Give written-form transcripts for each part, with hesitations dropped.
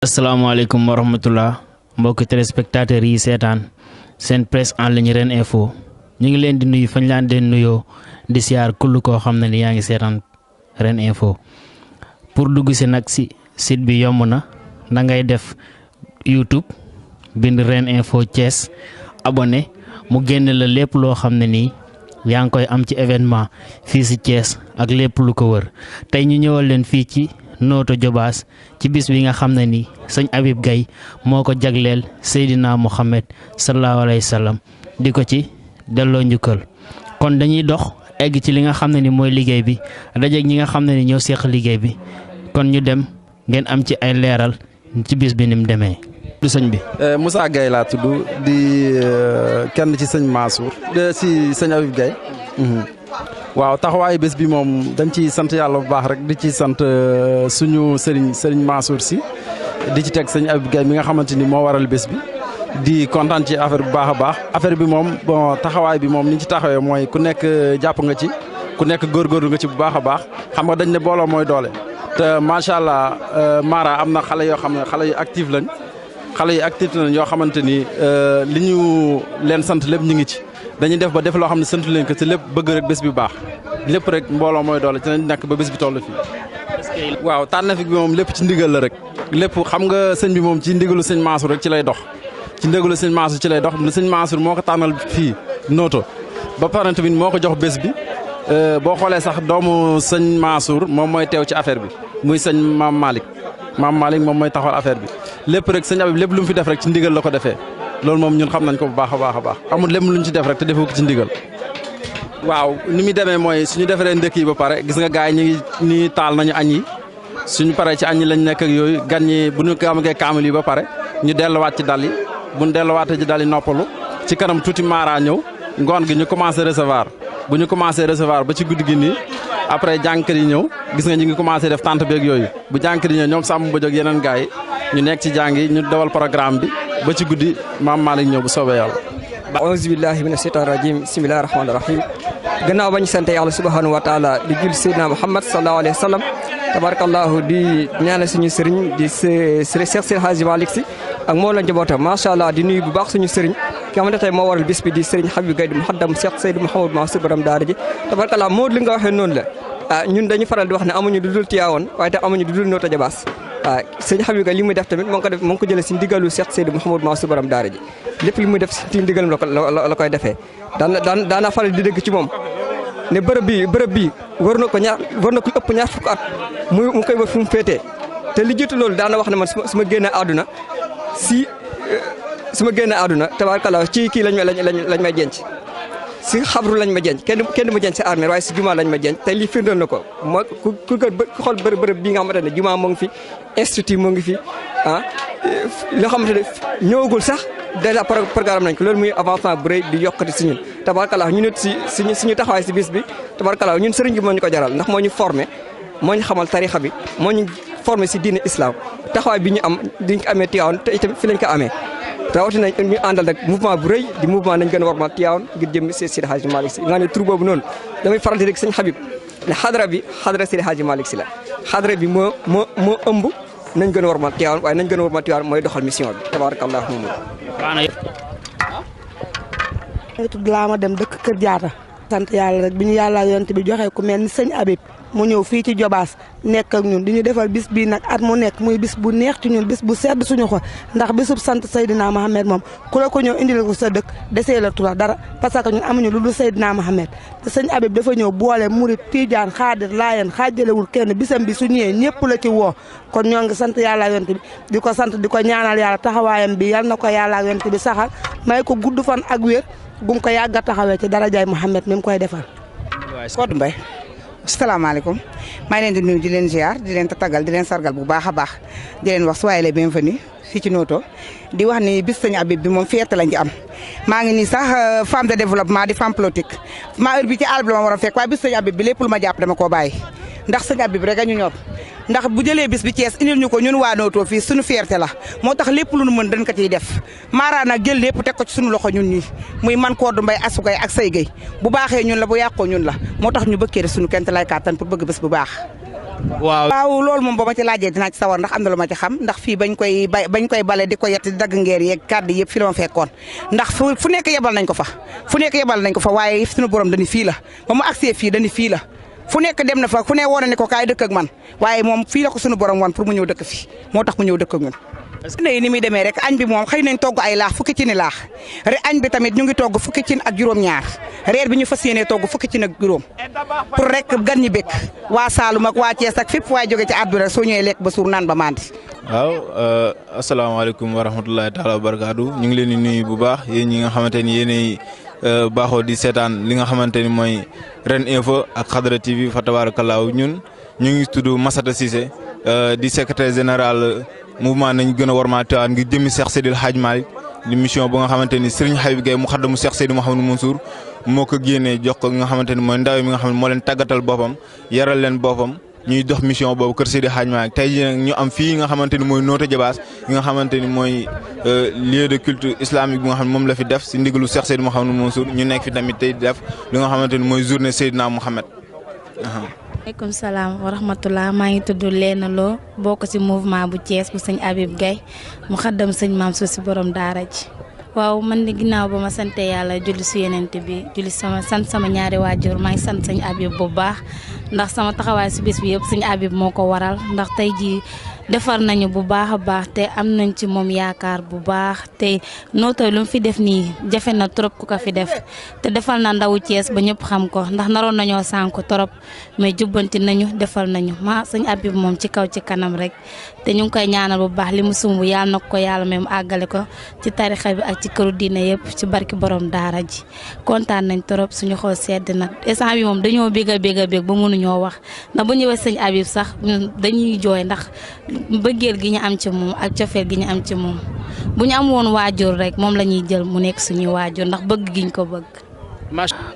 asalaamaaleykum wa rahmatullah mbokki téléspectateurs yi seetaan seen presse en ligne Reen Info ñu ngi leen di nuyu fañ laan den nuyoo di siyaar kull koo xam ne ni yaa ngi seetaan Reen Info pour dugg si nag si site bi yomb na da ngay def YouTube bind Reen Info Thiès abonné mu génn la lépp loo xam ne nii yaa ngi koy am ci événement fii si Thiès ak lépp lu ko wër tey ñu ñëwal leen fii ci Notto Diobass ci bis bi nga xam ne ni sëñ Habib Gaye moo ko jagleel Seydina Mohamed sallallahu alayhi wa sallam di ko ci delloo njukkal kon dañuy dox egg ci li nga xam ne ni mooy liggéey bi dajeeg ñi nga xam ne ni ñoo seq liggéey bi kon ñu dem ngeen am ci ay leeral ci bis bi ni mu demee. du sëñ bi. Moussa Gaye laa tudd di kenn ci sëñ Mansour ci sëñ Habib Gaye. waaw taxawaayu bés bi moom dañ ci sant yàlla bu baax rek di ci sant suñu sëriñ Mansour si di ci teg sëñ Habib Gaye mi nga xamante ni moo waral bés bi di kontaan ci affaire bu baax a baax affaire bi moom bon taxawaay bi moom ni ñu ci taxawee mooy ku nekk jàpp nga ci ku nekk góorgóorlu nga ci bu baax a baax xam nga dañ ne booloo mooy doole te macha allah Mara am na xale yoo xam ne xale yu actif lañ yoo xamante ni li ñu leen sant lépp ñu ngi ci. dañuy def ba def loo xam ne sant leen ko te lépp bëgg rek bés bi baax lépp rek mbooloo mooy doole ci lañ nekk ba bés bi toll fii. waaw tànneef bi moom lépp ci ndigal la rek lépp xam nga sëñ bi moom ci ndigalu sëñ Mansour rek ci lay dox ci ndigalu sëñ Mansour ci lay dox sëñ Mansour moo ko tànnal fii Notto ba pare tamit moo ko jox bés bi boo xoolee sax doomu sëñ Mansour moom mooy teew ci affaire bi muy sëñ Maam Malick moom mooy taxawal affaire bi lépp rek sëñ Habib lépp lu mu fi def rek ci ndigal la ko defee. loolu moom ñun xam nañ ko bu baax a baax amul lépp luñ ci def rek te defoo ko ci ndigal. waaw ni muy demee mooy suñu defaree ndëkk yi ba pare gis nga gars yi ñu ngi nii taal nañu añ yi suñu paree ci añ yi lañ nekk ak yooyu gan ñi bu ñu amee kaamil yi ba pare ñu delluwaat ci dal yi bu ñu delluwaatee ci dal yi noppalu ci kanam tuuti Mara ñëw ngoon gi ñu commencé recevoir bu ñu commencé recevoir ba ci guddi gi nii après jànkat yi ñëw gis nga ñu ngi commencé def tente beeg yooyu bu jànkat yi ñëw ñoom sàmm ba jóg yeneen gars yi ñu nekk ci jàng yi ñu dawal programme bi ba ci guddi Maam Malick ñëw bu soobee yàlla. auzu billahi mina shaytaani rajim bismillahi rahmaani rahim gannaaw bañ sant yàlla subhanahu wa taala di jul Seydina Muhammad sallallahu alayhi wa sallam tabarakallahu di ñaanal suñu sëriñ di Cheikh Seydi Hadji Malick Sy ak moo la njabootam macha allah di nuyu bu baax suñu sëriñ ki nga xamante tey moo waral bis bi di sëriñ Habib Gaye di muhaddam Cheikh Seydou Mouhamadou Mansour borom daara ji tabarakallah moo li nga waxee noonu la ñun dañu faral di wax ne amuñu du dul Tiwaawan waaye te amuñu du dul Notto Diobass sëñ Habib Gaye li muy def tamit moo ngi ko jëlee si ndigalu Cheikh Seydou Mouhamadou Mansour borom daara ji lépp li muy def si ndigalam la koy defee daana faral di dégg ci moom ne bërëb bi war na ko ëpp ñaar fukk at mu koy wër fu mu féetee te li jiitu loolu daana wax ne man su ma génnee àdduna tabaarkalla ci kii lañ may jenc si xabru lañ ma jenc kenn ma jenc si armée waaye si jumaa lañ ma jenc te lii firndeel na ko moo ku xool bërëb bi nga xamante ne jumaa moo ngi fi institut moo ngi fi loo xamante ne ñëwagul sax déjà programme nañ ko loolu muy avancement bu rëy di yokkati si ñun tabaarkalla ñu nit suñu taxawaay si bis bi tabaarkalla ñun sëriñ bi moo ñu ko jaral ndax moo ñu formé moo ñu xamal tarixa bi moo ñu formé si diine islam taxawaay bi ñu am diñ ko amee Tiwaawan te itam fi lañ ko amee rawatina ñu àndal nag mouvement bu rëy di mouvement nañ gën a warmal Tiwaawan ngir jëm Seydi Hadji Malick Sy nga ne tur boobu noonu damay faral di rek sëñ Habib ne xadra Seydi Hadji Malick Sy la xadra bi moo ëmb nañ gën a warmal Tiwaawan waaye nañ gën a warmal Tiwaawan mooy doxal mission bi tabarakallah moom tudd laa ma dem dëkk Kër Jaata sant yàlla rek bi ñu yàlla yonent bi joxe ku mel ni sëñ Habib mu ñëw fii ci Diobass nekk ak ñun di ñu defal bis bii nag at mu nekk muy bis bu neex ci ñun bis bu sedd suñu xol ndax bisub sant Seydina Mohamed moom ku la ko ñëw indil ko sa dëkk desee la tura dara parce que ñun amuñu lu dul Seydina Mohamed te sëñ Habib dafa ñëw boole murit Tijaan Xaadir Laayeen xaajalewul kenn bisam bi su ñëwee ñëpp la ci woo kon ñoo ngi sant yàlla yonent bi di ko sant di ko ñaanal yàlla taxawaayam bi yal na ko yàlla yonent bi saxal may ko gudd fan ak wér gum ko yàgg a taxawee ci darajaay Mohamed mi mu koy defal. Codou Mbaye asalaamaaleykum maa ngi leen di nuyu di leen ziar di leen tatagal di leen sargal bu baax a baax di leen wax soyez les bienvenus fii ci Notto di wax ni bis sëñ Habib bi moom fierté lañ ci am maa ngi nii sax femme de développement di femme politique maa heure bi ci àll bi la ma war a fekk waaye bis sëñ Habib bi lépp lu ma jàpp dama koo bàyyi ndax sëñ Habib rek a ñu ñor ndax bu jëlee bis bi Thiès indil ñu ko ñun waa Notto fii suñu fierté la moo tax lépp lu nu mën dañ ko ciy def Mara nag jël lépp teg ko ci suñu loxo ñun ñii muy man Codou Mbaye Assou Gaye ak Sey Gueye bu baaxee ñun la bu yàqoo ñun la moo tax ñu bëkkee def suñu kent lay kàttan pour bëgg bés bu baax waaw loolu moom ba ma ci laajee dinaa ci sawar ndax am na lu ma ci xam ndax fii bañ koy bale di ko yett di dagg ngeer yeeg kàddu yëpp fi la ma fekkoon ndax fu nekk yebal nañ ko fa waaye suñu borom dañu fii la ba mu agsee fii dañu fii la fu nekk dem na fa fu ne woon ne ko kaay dëkk ak man waaye moom fii la ko suñu borom wan pour mu ñëw dëkk fi moo tax mu ñëw dëkk ak ñun ni muy demee rek añ bi moom xëy nañ togg ay laax fukki cini laax añ bi tamit ñu ngi togg fukki cin ak juróom-ñaar reer bi ñu fas yéenee togg fukki cin ak juróom pour rek gan ñi békk waa Saalum ak waa Thiès ak fépp waay jóge ci àdduna soo ñëwee lekk ba suur naan ba mandi. waaw asalaamaaleykum wa rahmatulahi taala wa barakaatu ñu ngi leen di nuyu bu baax yéen ñi nga xamante ni yéenay baaxoo di seetaan li nga xamante ni mooy Reen Info ak Xadra TV fa tabaarakallaahu ñun ñu ngi tudd Massata Cissé di secrétaire général mouvement nañ gën a warmaa Tiwaawan ngir jëmmi Cheikh Seydil Hadj Malick di mission bu nga xamante ni Serigne Habib Gaye mu xaddamu Cheikh Seydi Mouhamadou Mansour moo ko génnee jox ko nga xamante ni mooy ndaw mi nga xam ne moo leen tàggatal boppam yaral leen boppam ñuy dox mission boobu kër Seydi Hadj Malick tey jii nag ñu am fii nga xamante ni mooy Notto Diobass nga xamante ni mooy lieu de culte islamique bi nga xam ne moom la fi def si ndigalu Cheikh Seydi Mouhamadou Mansour ñu nekk fi tamit tey def li nga xamante ni mooy journée Seydina Mouhamed. maaleykum salaam wa rahmatulah maa ngi tudd Léna Lo bokk ci mouvement bu Thiès bu sëñ Habib Gaye mu xaddam sëñ Mansour si borom daara ji. waaw man de ginnaaw ba ma sante yàlla julli si yenente bi julli sant sama ñaari waajur maa ngi sant sëñ Habib bu baax ndax sama taxawaay si bés bi yëpp sëñ Habib moo ko waral ndax tey jii defar nañu bu baax a baax te am nañ ci moom yaakaar bu baax te Notto lu mu fi def nii jafe na trop ku ko fi def te defal na ndawu Thiès ba ñëpp xam ko ndax naroon nañoo sànku trop mais jubbanti nañu defal nañu ma sëñ Habib moom ci kaw ci kanam rek te ñu ngi koy ñaanal bu baax li mu sumb yàlla na ko yàlla même àggale ko ci tarixa bi ak ci këru diine yëpp ci barki borom daara ji kontaan nañ trop suñu xool sedd na instant bi moom dañoo bég a bég ba mënuñoo wax ndax bu ñëwee sëñ Habib sax dañuy jooy ndax bëggeel gi ñu am ci moom ak cofeel gi ñu am ci moom bu ñu am woon waajur rek moom la ñuy jël mu nekk suñuy waajur ndax bëgg giñ ko bëgg.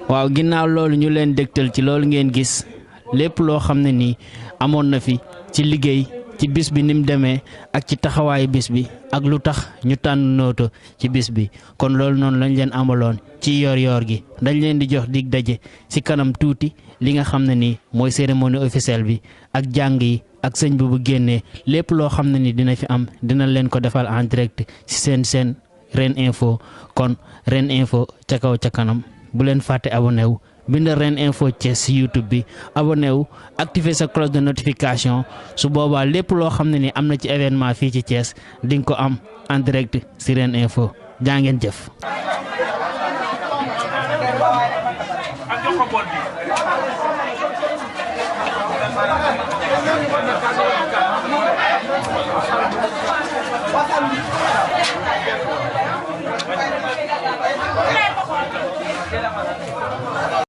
waaw ginnaaw loolu ñu leen dégtal ci loolu ngeen gis lépp loo xam ne nii amoon na fi ci liggéey ci bis bi ni mu demee ak ci taxawaayu bis bi ak lu tax ñu tànn Notto ci bis bi kon loolu noonu lañ leen amaloon ci yor-yor gi dañ leen di jox dig daje ci kanam tuuti li nga xam ne nii mooy cérémonie officielle bi ak jàng yi. ak sëñ bi bu génnee lépp loo xam ne ni dina fi am dina leen ko defal en direct ci seen Reen Info kon Reen Info ca kaw ca kanam bu leen fàtte abonné wu bind Reen Info Thiès ci YouTube bi abonné wu activer sa cloche de notification su boobaa lépp loo xam ne ni am na ci événement fii ci Thiès di nga ko am en direct ci Reen Info jaa ngeen jëf. Gracias.